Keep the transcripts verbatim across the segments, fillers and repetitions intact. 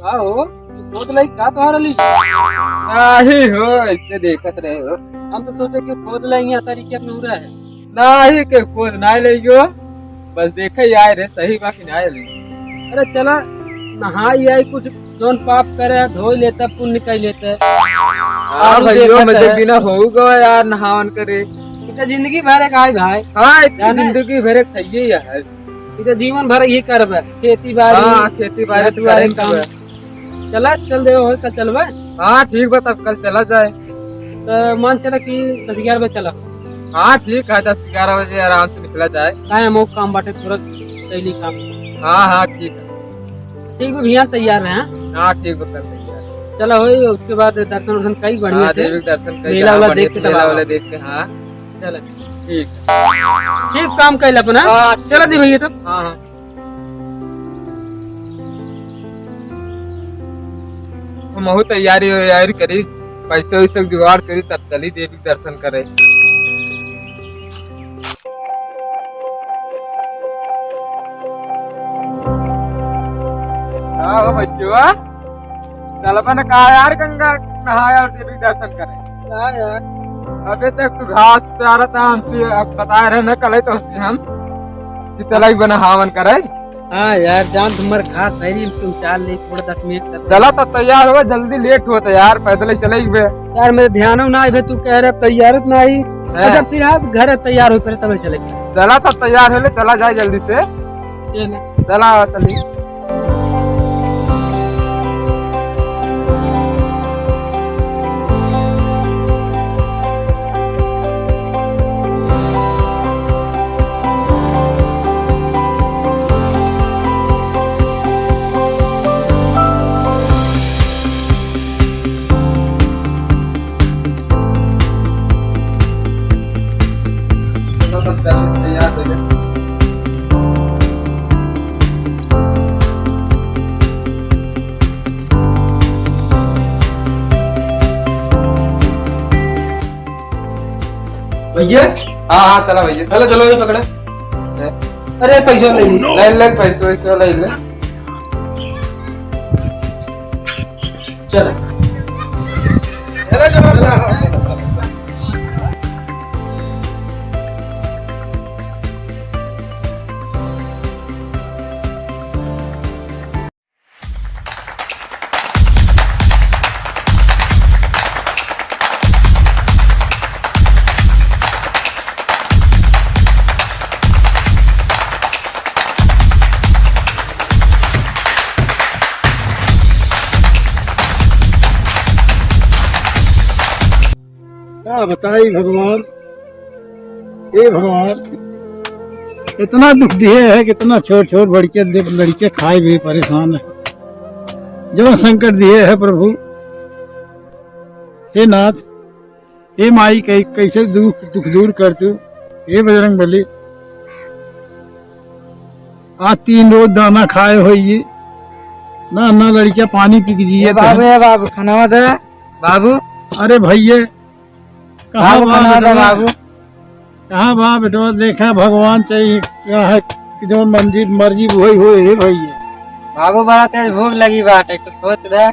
का हो, तू खोद लई का तोहरा ली? नाही हो, ऐसे देखत रहे हो। हम तो सोचे कि खोद लई यहाँ तरीके में उड़ा है। नाही के खोद नाही लई हो, बस देखे ही आए रहे, सही बाकी नाही लई। अरे चला, नहाई आई कुछ, जौन पाप करे, धोई लेते, पुण्य कर लेते। हाँ और भैया, देखत मजे है। बिना होगा यार, नहावन करे। इतना जिंदगी भर एक आई भाई। हाँ, इतनी जाने? जिंदगी भर एक खाइए यार। ई तो जीवन भर यही करबे, खेती बाड़ी, हाँ, खेती बाड़ी घर दुआरे करबे। काम। चला, चल दे, हो, कल चलबे। हाँ, ठीक बा, तब कल चला जाए। तो मान चला कि दस ग्यारह बजे चला। हाँ, ठीक है, दस ग्यारह बजे आराम से निकला जाए। काहे, हम काम बाटे, थोड़ा कैली काम। हाँ, हाँ, ठीक है। ठीक बा भैया, तैयार रहे, हाँ? हाँ, ठीक बा, कल तैयार। चला, होई, उसके बाद दर्शन वर्शन कई बढ़िया हाँ, से। देवी के दर्शन कई, मेला जहाँ वाला बढ़िया देख के तब मेला आवा। वाला देख के, हाँ। चला। ठीक। ठीक काम कैल अपना। हाँ। चला जी भैया तब। हाँ, हाँ। हमहू तैयारी वैयारी करी, पैसे वैसे के जुगाड़ करी, तब चली देवी के दर्शन करे। का हो बच्चवा? चलबा न का यार गंगा नहाए और देवी के दर्शन करे? का यार? अबे तक तू घास चारा था, हमसे अब बताए रहे न, कल ही तो हमसे हम कि चला ही बना हावन करे। हाँ यार, जान तुम्हार घास है नहीं, तुम चाल ले, थोड़ा दस मिनट तक। चला तो तैयार हो, जल्दी लेट होता यार, पैदल ही चले बे। यार मेरे ध्यान में ना आए बे, तू कह रहे तैयार तो नहीं। हाँ। अच्छा फिर आप घर तैयार हो, पहले तब चले। चला तो तैयार हो ले, चला जाए जल्दी से। चल। चला, चली। भैया। हाँ, हाँ, चला भैया। चलो, चलो, ये पकड़े। अरे, पैसा ले ली। ले, ले, पैसा, वैसा ले ले। चलो। का बताई भगवान, हे भगवान, इतना दुख दिए है कि इतना छोट छोट बड़के दे-, लड़के खाए भी परेशान है। जब संकट दिए है प्रभु, हे नाथ, हे माई, कै-, कैसे दुख, दुख दूर कर तू, हे बजरंग बली। आज तीन रोज दाना खाए होइए, ना, ना लड़किया पानी पी के जिए ए बाबू, ए बाबू, खाना दे। बाबू। अरे भैया, कहाँ बाबू, बा खाना दे बेटवा? बाबू। कहाँ बा बेटवा? देखा भगवान चाहिए, क्या है कि जो मर्जी, मर्जी वही होए, हे भैया। बाबू, बड़ा तेज भूख लगी बाटे, कुछ होत दे।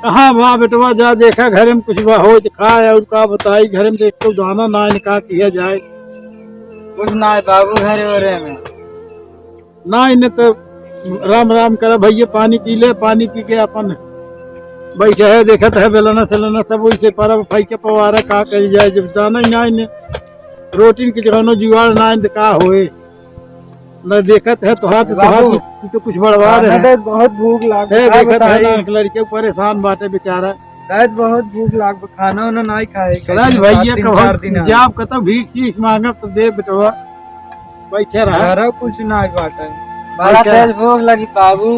कहाँ बा बेटवा? जा देखा घरे में कुछ बा हो तो खाए, और का बताई, घरे में तो एक तो दाना ना है, का किया जाए। कुछ ना है बाबू, घरे ओरे में। ना इन्हें तो राम राम करा भैया, पानी पी ले, पानी पी के अपन बैठे है, देखत है बेलना सेलना सब वैसे परब फाई के पवारा, का करी जाए, जब जाना ही ना इन्हें रोटी के जगह जुगाड़ ना इन्हें का होए, न देखत है तोहार तो, तोहार बाबू, तो, तू तो कुछ बड़वा रहे। हमें तो बहुत भूख लाग है, का देखत है बताई? ना लड़के परेशान बाटे बेचारा। शायद बहुत भूख लाग बा, खाना वाना नाई खाए, राज खाए भैया तीन कहो, चार दिन आ। जाब कतौ भीख चीख मांगब तो दे बेटवा, बैठे रहा। घरा कुछ नाई बाटे। बड़ा बैठे तेज रहा। भूख लगी बाबू।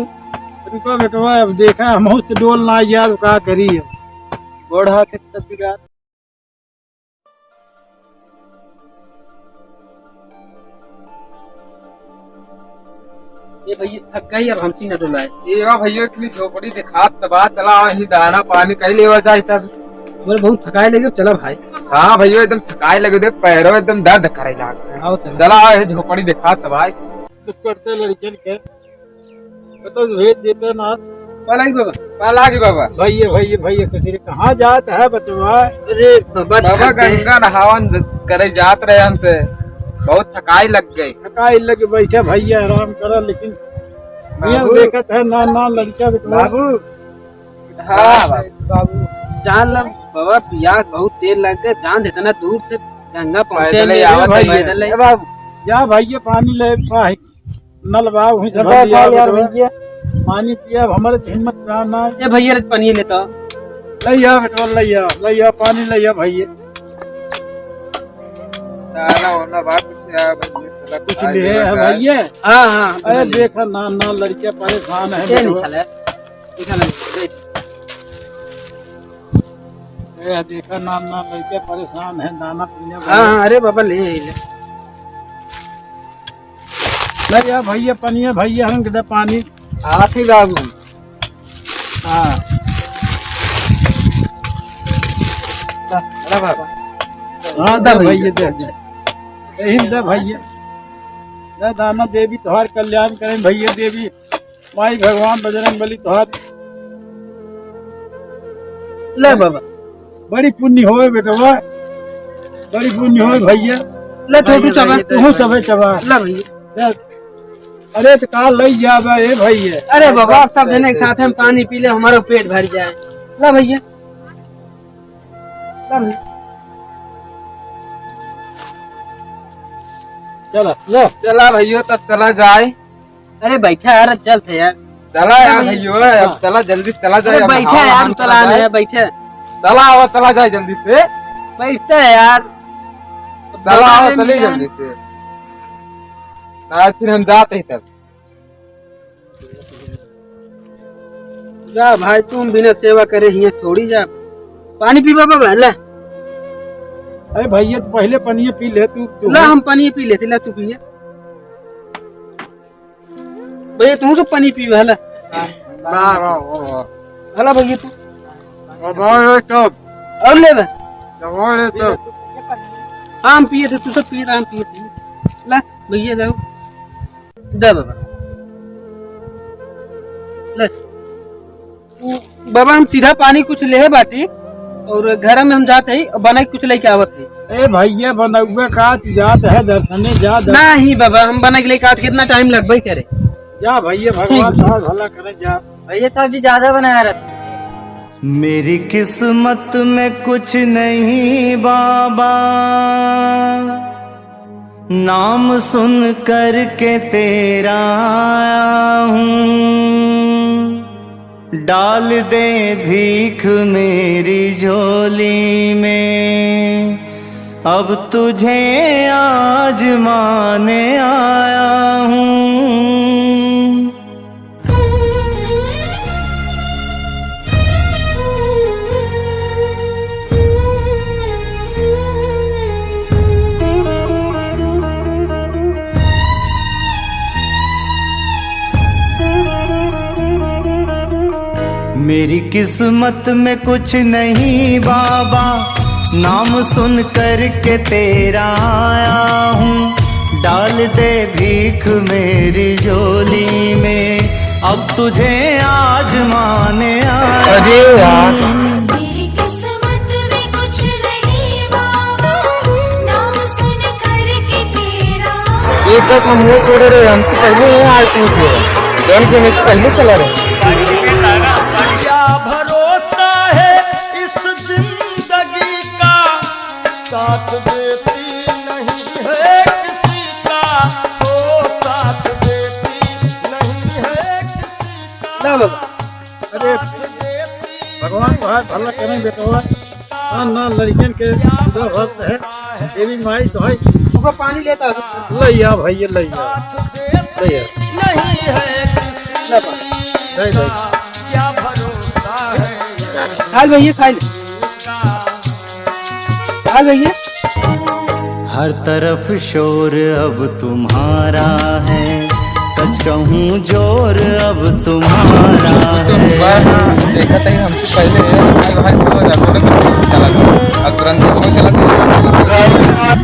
रुको बेटवा, अब देखा हम तो डोल ना यार, का करी अब। गोड़ हाथ इतना बिगाड़। ए भैया, थक गई, अब हमसे न डोलाए। ए बा भैया, इतनी झोपड़ी दिखात त बा, चला वही दाना पानी कई लेवा जाए तब। बोले, बहुत थकाए लगे, चला भाई। हाँ भैया, एकदम थकाए लगे, देख पैरों एकदम दर्द करे लाग। आओ चला। चला, ये झोपड़ी दिखात त बा। कुछ करते लड़कन के। कतौ भेज देते ना, पालागी बाबा। पालागी बाबा। भैया, भैया, भैया, कचरे कहाँ जात है बचवा? अरे बाबा, बाबा, थक गए। गंगा नहावन ज-, करे जात रहे हमसे, बहुत थकाई लग गई। थकाई लग बैठे भैया, आराम करा, लेकिन बाबू। ये देखत है ना, ना लड़का बचवा। बाबू। हाँ, बाबू। जान ला बाबा, पियास बहुत तेज लग गए, जान इतना दूर से गंगा पहुँचे पैदल ही नहीं, आवत है। पैदल ही। ए बाबू, जा भैया, पानी ले, पाही। नल बा, वहीं से अरे भर लिया यार बेटवा। भैया। पानी पिया, अब हमारे हिम्मत ना, ना। ए भैया, रे पानी लेता। ले आ बेटवा, ले आ, ले आ, पानी ले आ भैया। साला होना बा कुछ यार, भैया, साला कुछ कुछ खाए ले देवे है का। भैया। हाँ, हाँ, अरे भैया। देखा ना, ना, लड़के परेशान है ए, बेटवा। निकाल है। निकाल है। ए, देखा ना, ना, लड़के परेशान है, दाना पीने हाँ, वाले। हाँ, अरे बाबा, ले, ले। ले यार भैया, पनिया भैया, हम दे पानी। हाथी बाबू। हाँ। अरे बाबा। हाँ, दे दे भैया। भैया, दे, दे। यही दे भैया। दे दाना देवी, तोहार कल्याण करें भैया देवी। माई भगवान बजरंग बली तोहार। ले बाबा। बड़ी पुण्य होए बेटवा, बड़ी पुण्य होए भैया। ले छोटू भैया, चबा। भैया, तू सबे चबा। ले भैया। ले। अरे तो का लई जाबा ए भैया? अरे बाबा, सब जने के साथ हम पानी पी ले, हमारा पेट भर जाए। ले भैया। ले भैया। चला, ले। चला भैया, तब चला जाए। अरे बैठा यार, चलते यार। चला यार अरे भैया, अब हाँ। चला, जल्दी चला जाए, अरे अब बैठा हवा यार, हम चला चला जाए। है, बैठा। चला, आवा, चला जाए जल्दी से। बैठता है यार। चला, आवा, बाबा चली मिलन। जल्दी से। ना, फिर हम जाते ही तब। जा भाई, तुम बिना सेवा करे हियाँ थोड़ी जा। पानी पीबा बाबा, ले। अरे भैया, तू पहले पनिया पी ले, तू, तू ला, हम पानी पी लेते, ला, तू पिए। भैया, तू तो पानी पीबे, हला। वाह, वाह, वाह, वाह। हला भैया, तू। वाह, वाह, वाह, टॉप। और लेबे? वाह, वाह, टॉप। हाँ, हम पिए थे, तू सब पिए थे, हम पिए थे। ला, भैया, लाओ। दे बाबा। ले। उ, बाबा, हम सीधा पानी कुछ लेहे बाटी और घर में हम जात हई, बनाई कुछ लेके आवत हई। ए भैया, बनउआ का तू जात है दर्शने जा दर- नहीं बाबा, हम बनाई के लेके आवत, कितना टाइम लगबे करे। जा भैया, भगवान ठीक। तोहार भला करे, जा। भैया, सब्जी ज्यादा बनाया रहता। मेरी किस्मत में कुछ नहीं बाबा, नाम सुन करके तेरा आया हूँ। डाल दे भीख मेरी झोली में, अब तुझे आजमाने आया हूँ। मेरी किस्मत में कुछ नहीं बाबा, नाम सुन करके तेरा आया हूँ। डाल दे भीख मेरी झोली में, अब तुझे आजमाने आया हूँ। अरे यार। मेरी किस्मत में कुछ नहीं बाबा, नाम सुन करके तेरा। ये बस हम वो छोड़े रहे, हमसे पहले ये आए तुमसे, जौन के हमसे पहले चला रहे। क्या भरोसा है इस जिंदगी का, साथ देती नहीं है किसी का, ओ साथ देती नहीं है किसी का। ना बाबा। अरे, भगवान तोहार भला करें बेटवा। ना, ना, लड़कन के पूरा भक्त है। देवी माई तोहार। ओकर पानी लेता है। ले आ भैया, ले आ। ले आ। ले बा। दे दे। खाल भैया, खाल। खाल भैया। हर तरफ शोर अब तुम्हारा है, सच कहूँ जोर अब तुम्हारा तो है। हुआ ना, देखा था हमसे पहले, भाई, भाई, वो रसोई में चला गया। अब तुरंत रसोई चला गया।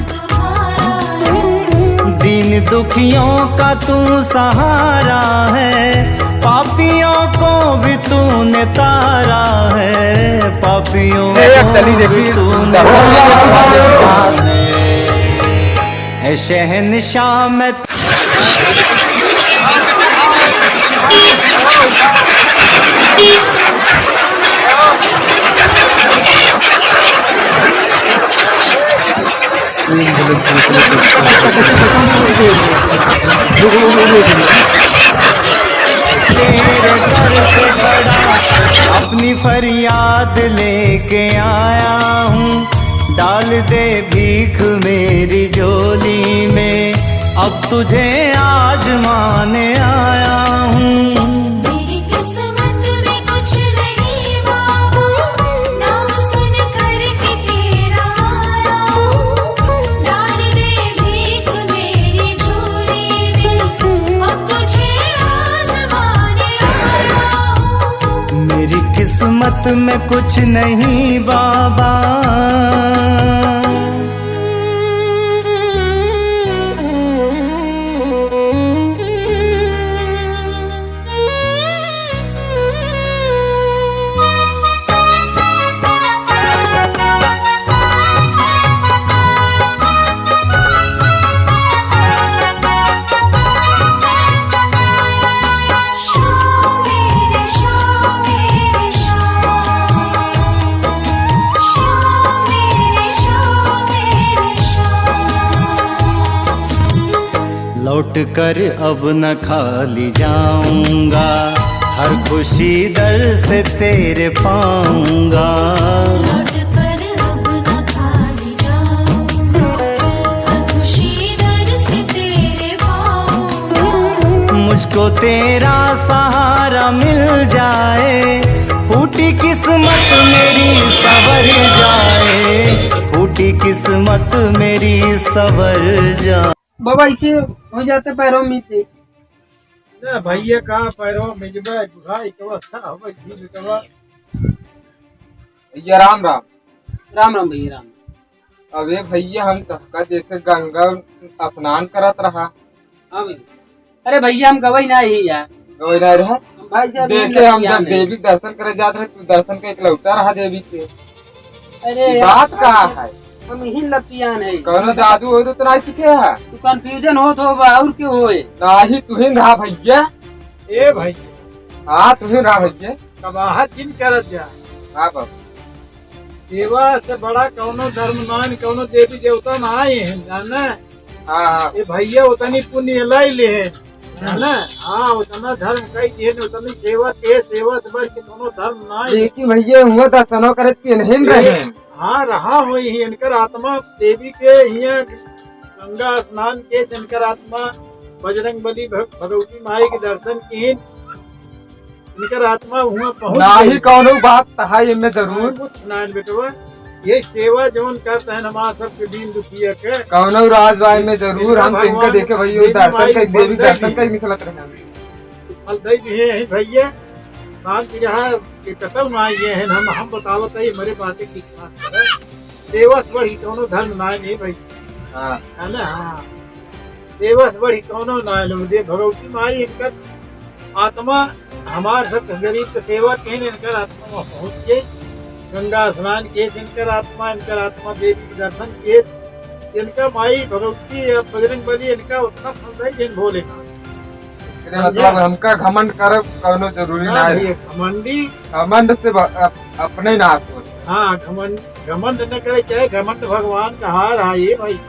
दीन दुखियों का तू सहारा है, पापियों को भी तूने तारा है, पापियों ए, को चली भी देखी। तूने तारा है। ए शहंशाह, मैं तेरे दर पे खड़ा अपनी फरियाद लेके आया हूँ, डाल दे भीख मेरी झोली में, अब तुझे आजमाने आया हूँ। मेरी किस्मत में कुछ नहीं बाबू, नाम सुन करके तेरा आया हूँ। डाल दे भीख मेरी झोली में, अब तुझे आजमाने आया हूँ। मेरी किस्मत में कुछ नहीं बाबा। लौट कर अब न खाली जाऊंगा, हर खुशी दर से तेरे पाऊंगा। लौट कर अब न खाली जाऊंगा, हर खुशी दर से तेरे पाऊंगा। मुझको तेरा सहारा मिल जाए, फूटी किस्मत मेरी सवर जाए, फूटी किस्मत मेरी सवर जाए। बाबा, इसे हो जाते पैरों में से। ना भैया, कहाँ पैरों में जबे बुढ़ाई के अवस्था हो गई थी बेटवा। भैया राम राम। राम राम भैया, राम। अबे भैया, हम तहका देखे गंगा स्नान करत रहा। हाँ भैया। अरे भैया, हम गवई ना ही यार। गवई ना रहा? हम भाई साहब देखे, हम लपियान जब है। देवी दर्शन करे जात रहे, तू दर्शन के इकलौता रहा देवी के। अरे ये यार, बात का है? हम यही लपियान है। कौनो जादू हो तो तोरा सीखे है? तू confusion होत हो बा, और क्यों होए? नाही, तुहिन रहा भैया। ए भैया। हाँ, तुहिन रहा भैया। कबाहत जिन करत जा। हाँ बाबू। सेवा से बड़ा कौनो धर्म नाइन, कौनो देवी देवता नाई है, जाने? हाँ, हाँ। ये भैया उतनी पुण्य लाई ले है, जाने? हाँ, उतना धर्म कई दिए, उतनी सेवा के, सेवा से बढ़ के कौनो धर्म नाई। लेकिन भैया, हुआ दर्शनो करे के नहीं रहे। हाँ, रहा होई ही, इनकर आत्मा देवी के हियाँ गंगा स्नान के, इनकर आत्मा बजरंग बली, भग-, भगवती माई के दर्शन किहिन। इनकर आत्मा हुआ पहुँच नाही गई। कौनो बात त है इनमें जरूर। कुछ ना है बेटवा, ये सेवा जौन करत हैं हमार सबके दीन दुखिया के। कौनो राज वाय में जरूर इनका हम तो इनका भगवान देखे भाई, देवी दर्शन माई कई, फल देवी दे दर्शन दी। कई निकलत रहे हैं। फल दे दिए हैं भैया, शांति रहा, ये कतौ ना आए हैं, हम, हम बतावत है, हमारे बातें की विश्वास करे। सेवा से बढ़ी कौनो धर्म ना है, नहीं भाई। हाँ। है ना? हाँ। सेवा से बढ़ी कौनो ना है, लोग दे भगवती माई इनकर आत्मा हमार सब गरीब के सेवा किहिन, इनकर आत्मा वहाँ पहुँच गई। गंगा स्नान किहिन, इनकर आत्मा, इनकर आत्मा देवी के दर्शन किहिन, इनका माई भगवती या बजरंग बली इनका उतना फल दे जिन भोलेनाथ। एकरे समझे? मतलब हमका घमंड करब कौनो जरूरी ना ना है। भैया, घमंडी घमंड से ब-, अप-, अपने नाश हो। हाँ, घमंड, घमंड न करे, चाहे घमंड भगवान का हार है ये भाई।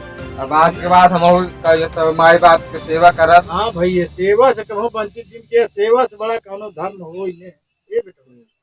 अब आज के बाद हम और का ये तो माई बाप के सेवा करब। हाँ भैया, सेवा से कभो वंचित जिन के, सेवा से बड़ा कौनो धर्म हो ही नहीं। ये बेटा।